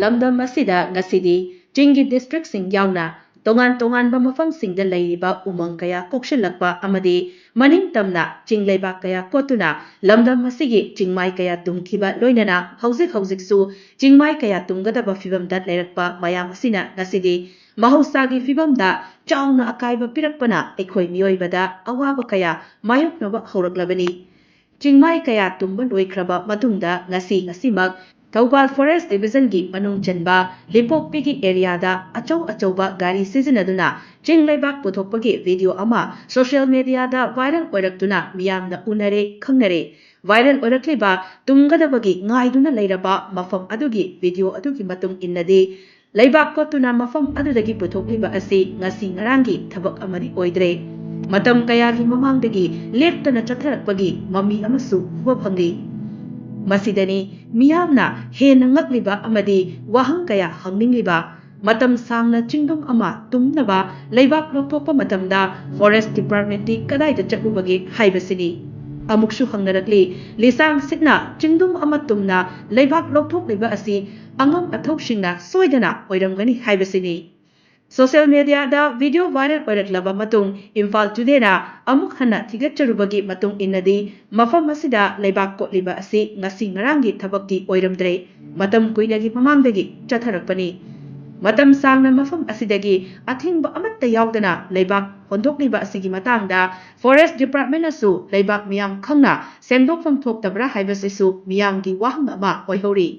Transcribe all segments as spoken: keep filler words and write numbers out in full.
ꯂꯝꯗꯝ ꯑꯁꯤꯗ ꯉꯁꯤꯗꯤ ꯆꯤꯡꯒꯤ districtꯁꯤꯡ ꯌꯥꯎꯅ ꯇꯣꯉꯥꯟ ꯇꯣꯉꯥꯟꯕ ꯃꯐꯝꯁꯤꯡꯗ ꯂꯩꯔꯤꯕ ꯎꯃꯪ ꯀꯌꯥ ꯀꯣꯛꯁꯤꯜꯂꯛꯄ ꯑꯃꯗꯤ ꯃꯅꯤꯡ ꯇꯝꯅ ꯆꯤꯡ ꯂꯩꯕꯥꯛ ꯀꯌꯥ ꯀꯣꯠꯇꯨꯅ ꯂꯝꯗꯝ ꯑꯁꯤꯒꯤ ꯆꯤꯡꯃꯥꯏ ꯀꯌꯥ ꯇꯨꯝꯈꯤꯕ ꯂꯣꯏꯅꯅ ꯍꯧꯖꯤꯛ ꯍꯧꯖꯤꯛꯁꯨ ꯆꯤꯡꯃꯥꯏ ꯀꯌꯥ ꯇꯨꯝꯒꯗꯕ ꯐꯤꯕꯝꯗ ꯂꯩꯔꯛꯄ ꯃꯌꯥꯝ ꯑꯁꯤꯅ ꯉꯁꯤꯗꯤ ꯃꯍꯧꯁꯥꯒꯤ ꯐꯤꯕꯝꯗ ꯆꯥꯎꯅ ꯑꯀꯥꯏꯕ ꯄꯤꯔꯛꯄꯅ ꯑꯩꯈꯣꯏ ꯃꯤꯑꯣꯏꯕꯗ ꯑꯋꯥꯕ ꯀꯌꯥ ꯃꯥꯌꯣꯛꯅꯕ ꯍꯧꯔꯛꯂꯕꯅꯤ꯫ ꯆꯤꯡꯃꯥꯏ ꯀꯌꯥ ꯇꯨꯝꯕ ꯂꯣꯏꯈ꯭ꯔꯕ ꯃꯇꯨꯡꯗ ꯉꯁꯤ ꯉꯁꯤꯃꯛ ꯊꯧꯕꯥꯜ Forest Divisionꯒꯤ ꯃꯅꯨꯡ ꯆꯟꯕ ꯂꯤꯄꯣꯛꯄꯤꯒꯤ areaꯗ ꯑꯆꯧ ꯑꯆꯧꯕ ꯒꯥꯔꯤ ꯁꯤꯖꯤꯟꯅꯗꯨꯅ ꯆꯤꯡ ꯂꯩꯕꯥꯛ ꯄꯨꯊꯣꯛꯄꯒꯤ video ꯑꯃ social mediaꯗ viral ꯑꯣꯏꯔꯛꯇꯨꯅ ꯃꯤꯌꯥꯝꯅ ꯎꯅꯔꯦ, ꯈꯪꯅꯔꯦ꯫ Viral ꯑꯣꯏꯔꯛꯂꯤꯕ ꯇꯨꯝꯒꯗꯕꯒꯤ ꯉꯥꯏꯗꯨꯅ ꯂꯩꯔꯕ ꯃꯐꯝ ꯑꯗꯨꯒꯤ video ꯑꯗꯨꯒꯤ ꯃꯇꯨꯡ ꯏꯟꯅꯗꯤ, ꯂꯩꯕꯥꯛ ꯀꯣꯠꯇꯨꯅ ꯃꯐꯝ ꯑꯗꯨꯗꯒꯤ ꯄꯨꯊꯣꯛꯂꯤꯕ ꯑꯁꯤ ꯉꯁꯤ ꯉꯔꯥꯡꯒꯤ ꯊꯕꯛ ꯑꯃꯗꯤ ꯑꯣꯏꯗ꯭ꯔꯦ꯫ ꯃꯇꯝ ꯀꯌꯥꯒꯤ ꯃꯃꯥꯡꯗꯒꯤ ꯂꯦꯞꯇꯅ ꯆꯠꯊꯔꯛꯄꯒꯤ ꯃꯃꯤ ꯑꯃꯁꯨ ꯎꯕ ꯐꯪꯂꯤ꯫ ꯃꯁꯤꯗꯅꯤ ꯃꯤꯌꯥꯝꯅ ꯍꯦꯟꯅ ꯉꯛꯂꯤꯕ ꯑꯃꯗꯤ ꯋꯥꯍꯪ ꯀꯌꯥ ꯍꯪꯅꯤꯡꯂꯤꯕ꯫ ꯃꯇꯝ ꯁꯥꯡꯅ ꯆꯤꯡꯗꯨꯝ ꯑꯃ ꯇꯨꯝꯅꯕ ꯂꯩꯕꯥꯛ ꯂꯧꯊꯣꯛꯄ ꯃꯇꯝꯗ Forest Departmentꯇꯤ ꯀꯗꯥꯏꯗ ꯆꯠꯂꯨꯕꯒꯦ ꯍꯥꯏꯕꯁꯤꯅꯤ꯫ ꯑꯃꯨꯛꯁꯨ ꯍꯪꯅꯔꯛꯂꯤ, ꯂꯤꯁꯥꯡ ꯁꯤꯠꯅ ꯆꯤꯡꯗꯨꯝ ꯑꯃ ꯇꯨꯝꯅ ꯂꯩꯕꯥꯛ ꯂꯧꯊꯣꯛꯂꯤꯕ ꯑꯁꯤ ꯑꯉꯝ ꯑꯊꯧꯁꯤꯡꯅ ꯁꯣꯏꯗꯅ ꯑꯣꯏꯔꯝꯒꯅꯤ ꯍꯥꯏꯕꯁꯤꯅꯤ꯫ Social mediaꯗ video viral ꯑꯣꯏꯔꯛꯂꯕ ꯃꯇꯨꯡ Imphal Todayꯅ ꯑꯃꯨꯛ ꯍꯟꯅ ꯊꯤꯒꯠꯆꯔꯨꯕꯒꯤ ꯃꯇꯨꯡ ꯏꯟꯅꯗꯤ, ꯃꯐꯝ ꯑꯁꯤꯗ ꯂꯩꯕꯥꯛ ꯀꯣꯠꯂꯤꯕ ꯑꯁꯤ ꯉꯁꯤ ꯉꯔꯥꯡꯒꯤ ꯊꯕꯛꯇꯤ ꯑꯣꯏꯔꯝꯗ꯭ꯔꯦ꯫ ꯃꯇꯝ ꯀꯨꯏꯅꯒꯤ ꯃꯃꯥꯡꯗꯒꯤ ꯆꯠꯊꯔꯛꯄꯅꯤ꯫ ꯃꯇꯝ ꯁꯥꯡꯅ ꯃꯐꯝ ꯑꯁꯤꯗꯒꯤ ꯑꯊꯤꯡꯕ ꯑꯃꯠꯇ ꯌꯥꯎꯗꯅ ꯂꯩꯕꯥꯛ ꯍꯣꯟꯗꯣꯛꯂꯤꯕ ꯑꯁꯤꯒꯤ ꯃꯇꯥꯡꯗ Forest Departmentꯅꯁꯨ ꯂꯩꯕꯥꯛ ꯃꯤꯌꯥꯝ ꯈꯪꯅ ꯁꯦꯡꯗꯣꯛꯐꯝ ꯊꯣꯛꯇꯕ꯭ꯔꯥ ꯍꯥꯏꯕꯁꯤꯁꯨ ꯃꯤꯌꯥꯝꯒꯤ ꯋꯥꯍꯪ ꯑꯃ ꯑꯣꯏꯍꯧꯔꯤ꯫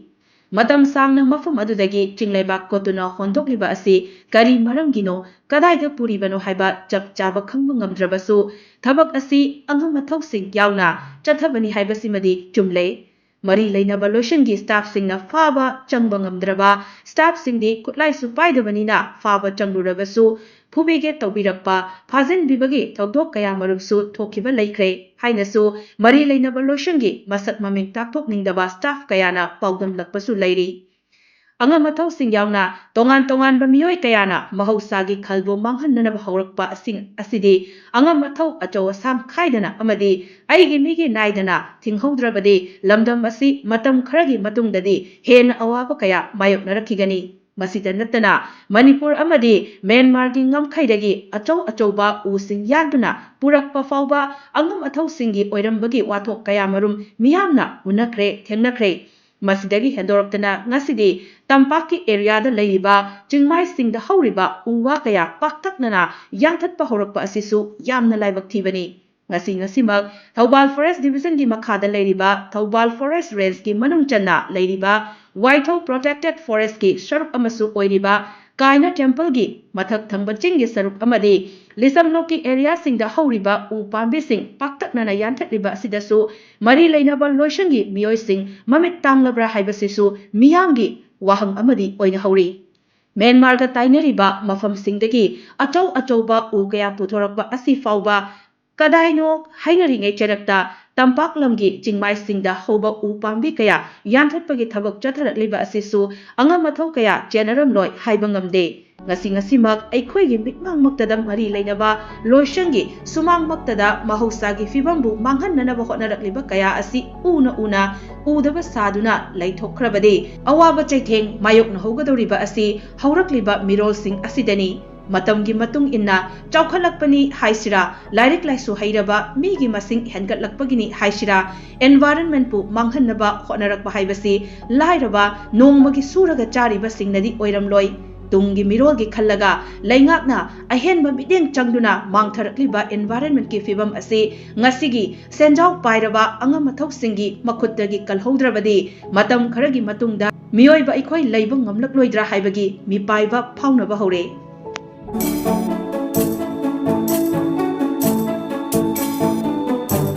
ꯃꯇꯝ ꯁꯥꯡꯅ ꯃꯐꯝ ꯑꯗꯨꯗꯒꯤ ꯆꯤꯡ ꯂꯩꯕꯥꯛ ꯀꯣꯠꯇꯨꯅ ꯍꯣꯟꯗꯣꯛꯂꯤꯕ ꯑꯁꯤ ꯀꯔꯤ ꯃꯔꯝꯒꯤꯅꯣ, ꯀꯗꯥꯏꯗ ꯄꯨꯔꯤꯕꯅꯣ ꯍꯥꯏꯕ ꯆꯞ ꯆꯥꯕ ꯈꯪꯕ ꯉꯝꯗ꯭ꯔꯕꯁꯨ, ꯊꯕꯛ ꯑꯁꯤ ꯑꯉꯝ ꯑꯊꯧꯁꯤꯡ ꯌꯥꯎꯅ ꯆꯠꯊꯕꯅꯤ ꯍꯥꯏꯕꯁꯤꯃꯗꯤ ꯆꯨꯝꯂꯦ꯫ ꯃꯔꯤ ꯂꯩꯅꯕ ꯂꯣꯏꯁꯪꯒꯤ staffꯁꯤꯡꯅ ꯐꯥꯕ ꯆꯪꯕ ꯉꯝꯗ꯭ꯔꯕ staffꯁꯤꯡꯗꯤ ꯈꯨꯠꯂꯥꯏꯁꯨ ꯄꯥꯏꯗꯕꯅꯤꯅ ꯐꯥꯕ ꯆꯪꯂꯨꯔꯕꯁꯨ ꯐꯨꯕꯤꯒꯦ ꯇꯧꯕꯤꯔꯛꯄ, ꯐꯥꯖꯤꯟꯕꯤꯕꯒꯤ ꯊꯧꯗꯣꯛ ꯀꯌꯥ ꯃꯔꯨꯝꯁꯨ ꯊꯣꯛꯈꯤꯕ ꯂꯩꯈ꯭ꯔꯦ ꯍꯥꯏꯅꯁꯨ ꯃꯔꯤ ꯂꯩꯅꯕ ꯂꯣꯏꯁꯪꯒꯤ ꯃꯁꯛ ꯃꯃꯤꯡ ꯇꯥꯛꯊꯣꯛꯅꯤꯡꯗꯕ staff ꯀꯌꯥꯅ ꯄꯥꯎꯗꯝꯂꯛꯄꯁꯨ ꯂꯩꯔꯤ꯫ ꯑꯉꯝ ꯑꯊꯧꯁꯤꯡ ꯌꯥꯎꯅ ꯇꯣꯉꯥꯟ ꯇꯣꯉꯥꯟꯕ ꯃꯤꯑꯣꯏ ꯀꯌꯥꯅ ꯃꯍꯧꯁꯥꯒꯤ ꯈꯜꯕꯨ ꯃꯥꯡꯍꯟꯅꯅꯕ ꯍꯧꯔꯛꯄ ꯑꯁꯤꯡ ꯑꯁꯤꯗꯤ ꯑꯉꯝ ꯑꯊꯧ ꯑꯆꯧ ꯑꯁꯥꯡ ꯈꯥꯏꯗꯅ ꯑꯃꯗꯤ ꯑꯩꯒꯤ ꯃꯤꯒꯤ ꯅꯥꯏꯗꯅ ꯊꯤꯡꯍꯧꯗ꯭ꯔꯕꯗꯤ ꯂꯝꯗꯝ ꯑꯁꯤ ꯃꯇꯝ ꯈꯔꯒꯤ ꯃꯇꯨꯡꯗꯗꯤ ꯍꯦꯟꯅ ꯑꯋꯥꯕ ꯀꯌꯥ ꯃꯥꯌꯣꯛꯅꯔꯛꯈꯤꯒꯅꯤ꯫ ꯃꯁꯤꯗ ꯅꯠꯇꯅ ꯃꯅꯤꯄꯨꯔ ꯑꯃꯗꯤ ꯃ꯭ꯌꯥꯟꯃꯥꯔꯒꯤ ꯉꯝꯈꯩꯗꯒꯤ ꯑꯆꯧ ꯑꯆꯧꯕ ꯎꯁꯤꯡ ꯌꯥꯟꯗꯨꯅ ꯄꯨꯔꯛꯄ ꯐꯥꯎꯕ ꯑꯉꯝ ꯑꯊꯧꯁꯤꯡꯒꯤ ꯑꯣꯏꯔꯝꯕꯒꯤ ꯋꯥꯊꯣꯛ ꯀꯌꯥꯃꯔꯨꯝ ꯃꯤꯌꯥꯝꯅ ꯎꯅꯈ꯭ꯔꯦ, ꯊꯦꯡꯅꯈ꯭ꯔꯦ꯫ ꯃꯁꯤꯗꯒꯤ ꯍꯦꯟꯗꯣꯔꯛꯇꯅ ꯉꯁꯤꯗꯤ ꯇꯝꯄꯥꯛꯀꯤ ꯑꯦꯔꯤꯌꯥꯗ ꯂꯩꯔꯤꯕ ꯆꯤꯡꯃꯥꯏꯁꯤꯡꯗ ꯍꯧꯔꯤꯕ ꯎ ꯋꯥ ꯀꯌꯥ ꯄꯥꯛꯇꯛꯅꯅ ꯌꯥꯟꯊꯠꯄ ꯍꯧꯔꯛꯄ ꯑꯁꯤꯁꯨ ꯌꯥꯝꯅ ꯂꯥꯏꯕꯛ ꯊꯤꯕꯅꯤ꯫ ꯉꯁꯤ ꯉꯁꯤꯃꯛ ꯊꯧꯕꯥꯜ ꯐꯣꯔꯦꯁ ꯗꯤꯕꯤꯖꯟꯒꯤ ꯃꯈꯥꯗ ꯂꯩꯔꯤꯕ ꯊꯧꯕꯥꯜ ꯐꯣꯔꯦꯁ ꯔꯦꯟꯖꯀꯤ ꯃꯅꯨꯡ ꯆꯟꯅ ꯂꯩꯔꯤꯕ ꯋꯥꯏꯊꯧ ꯄ꯭ꯔꯣꯇꯦꯛꯇꯦꯠ ꯐꯣꯔꯦꯁꯀꯤ ꯁꯔꯨꯛ ꯑꯃꯁꯨ ꯑꯣꯏꯔꯤꯕ ꯀꯥꯏꯅ ꯇꯦꯝꯄꯜꯒꯤ ꯃꯊꯛ ꯊꯪꯕ ꯆꯤꯡꯒꯤ ꯁꯔꯨꯛ ꯑꯃꯗꯤ ꯂꯤꯁꯝꯂꯣꯛꯀꯤ ꯑꯦꯔꯤꯌꯥꯁꯤꯡꯗ ꯍꯧꯔꯤꯕ ꯎ ꯄꯥꯝꯕꯤꯁꯤꯡ ꯄꯥꯛꯇꯛꯅꯅ ꯌꯥꯟꯊꯠꯂꯤꯕ ꯑꯁꯤꯗꯁꯨ ꯃꯔꯤ ꯂꯩꯅꯕ ꯂꯣꯏꯁꯪꯒꯤ ꯃꯤꯑꯣꯏꯁꯤꯡ ꯃꯃꯤꯠ ꯇꯥꯡꯂꯕ꯭ꯔꯥ ꯍꯥꯏꯕꯁꯤꯁꯨ ꯃꯤꯌꯥꯝꯒꯤ ꯋꯥꯍꯪ ꯑꯃꯗꯤ ꯑꯣꯏꯅꯍꯧꯔꯤ꯫ ꯃ꯭ꯌꯥꯟꯃꯥꯔꯒ ꯇꯥꯏꯅꯔꯤꯕ ꯃꯐꯝꯁꯤꯡꯗꯒꯤ ꯑꯆꯧ ꯑꯆꯧꯕ ꯎ ꯀꯌꯥ ꯄꯨꯊꯣꯔꯛꯄ ꯑꯁꯤ ꯐꯥꯎꯕ ꯀꯗꯥꯏꯅꯣ ꯍꯥꯏꯅꯔꯤꯉꯩ ꯆꯔꯛꯇ ꯇꯝꯄꯥꯛ ꯂꯝꯒꯤ ꯆꯤꯡꯃꯥꯏꯁꯤꯡꯗ ꯍꯧꯕ ꯎ ꯄꯥꯝꯕꯤ ꯀꯌꯥ ꯌꯥꯟꯊꯠꯄꯒꯤ ꯊꯕꯛ ꯆꯠꯊꯔꯛꯂꯤꯕ ꯑꯁꯤꯁꯨ ꯑꯉꯝ ꯑꯊꯧ ꯀꯌꯥ ꯆꯦꯟꯅꯔꯝꯂꯣꯏ ꯍꯥꯏꯕ ꯉꯝꯗꯦ꯫ ꯉꯁꯤ ꯉꯁꯤꯃꯛ ꯑꯩꯈꯣꯏꯒꯤ ꯃꯤꯠꯃꯥꯡꯃꯛꯇꯗ ꯃꯔꯤ ꯂꯩꯅꯕ ꯂꯣꯏꯁꯪꯒꯤ ꯁꯨꯃꯥꯡꯃꯛꯇꯗ ꯃꯍꯧꯁꯥꯒꯤ ꯐꯤꯕꯝꯕꯨ ꯃꯥꯡꯍꯟꯅꯅꯕ ꯍꯣꯠꯅꯔꯛꯂꯤꯕ ꯀꯌꯥ ꯑꯁꯤ ꯎꯅ ꯎꯅ ꯎꯗꯕ ꯁꯥꯗꯨꯅ ꯂꯩꯊꯣꯛꯈ꯭ꯔꯕꯗꯤ ꯑꯋꯥꯕ ꯆꯩꯊꯦꯡ ꯃꯥꯌꯣꯛꯅꯍꯧꯒꯗꯧꯔꯤꯕ ꯑꯁꯤ ꯍꯧꯔꯛꯂꯤꯕ ꯃꯤꯔꯣꯜꯁꯤꯡ ꯑꯁꯤꯗꯅꯤ꯫ ꯃꯇꯝꯒꯤ ꯃꯇꯨꯡ ꯏꯟꯅ ꯆꯥꯎꯈꯠꯂꯛꯄꯅꯤ ꯍꯥꯏꯁꯤꯔꯥ, ꯂꯥꯏꯔꯤꯛ ꯂꯥꯏꯁꯨ ꯍꯩꯔꯕ ꯃꯤꯒꯤ ꯃꯁꯤꯡ ꯍꯦꯟꯒꯠꯂꯛꯄꯒꯤꯅꯤ ꯍꯥꯏꯁꯤꯔꯥ, environment ꯄꯨ ꯃꯥꯡꯍꯟꯅꯕ ꯍꯣꯠꯅꯔꯛꯄ ꯍꯥꯏꯕꯁꯤ ꯂꯥꯏꯔꯕ ꯅꯣꯡꯃꯒꯤ ꯁꯨꯔꯒ ꯆꯥꯔꯤꯕꯁꯤꯡꯅꯗꯤ ꯑꯣꯏꯔꯝꯂꯣꯏ꯫ ꯇꯨꯡꯒꯤ ꯃꯤꯔꯣꯜꯒꯤ ꯈꯜꯂꯒ ꯂꯩꯉꯥꯛꯅ ꯑꯍꯦꯟꯕ ꯃꯤꯠꯌꯦꯡ ꯆꯪꯗꯨꯅ ꯃꯥꯡꯊꯔꯛꯂꯤꯕ environment ꯀꯤ ꯐꯤꯕꯝ ꯑꯁꯤ ꯉꯁꯤꯒꯤ ꯁꯦꯟꯖꯥꯎ ꯄꯥꯏꯔꯕ ꯑꯉꯝ ꯑꯊꯧꯁꯤꯡꯒꯤ ꯃꯈꯨꯠꯇꯒꯤ ꯀꯜꯍꯧꯗ꯭ꯔꯕꯗꯤ ꯃꯇꯝ ꯈꯔꯒꯤ ꯃꯇꯨꯡꯗ ꯃꯤꯑꯣꯏꯕ ꯑꯩꯈꯣꯏ ꯂꯩꯕ ꯉꯝꯂꯛꯂꯣꯏꯗ꯭ꯔꯥ ꯍꯥꯏꯕꯒꯤ ꯃꯤꯄꯥꯏꯕ ꯐꯥꯎꯅꯕ ꯍꯧꯔꯦ꯫